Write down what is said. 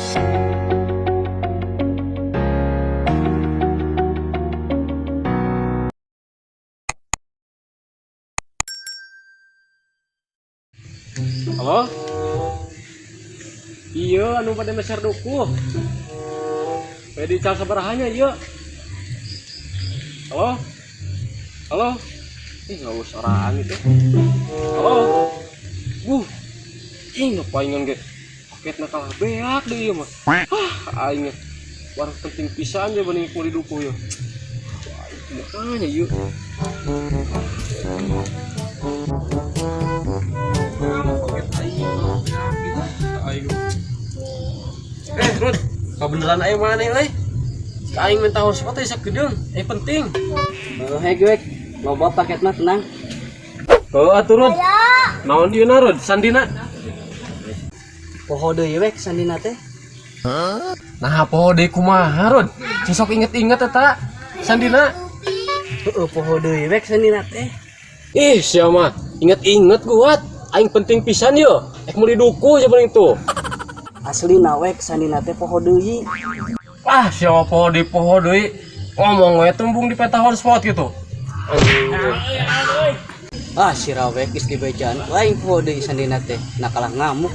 Halo? Iya, anu pada meser dukuh. Pede cal sabaraha nya ieu. Halo? Halo? Ih, nggak usah oraan itu. Halo? Wuh. Ih, ngapain ge? Paketna kalah beak deui ieu mah. Ah, aing barang penting pisan ya bening kulit dukuh ya. Wah, makanya yuk. Eh, Rud, kebeneran aing mana euy? Aing minta hotspot teh sakedeung, eh penting. Oh, hei gue, loba paket mah tenang. Oh, atuh Rud. Naon ieu na Rud? Sandina. Poho deui wek sandina teh. Nah, poho deui kumaha Rud? Sosok inget-inget eta sandina. Heeh, poho deui wek sandina teh. Ih, sia mah inget-inget guat. Aing penting pisan yo. Ek meuli duku aja paling tuh. Asli na wek sandina teh poho deui. Ah, siapa poho deui poho deui. Ngomong we tembung di peta hotspot gitu. Ah, si Rawek geus dibejaan. Aing poho deui sandina teh. Nakalah ngamuk.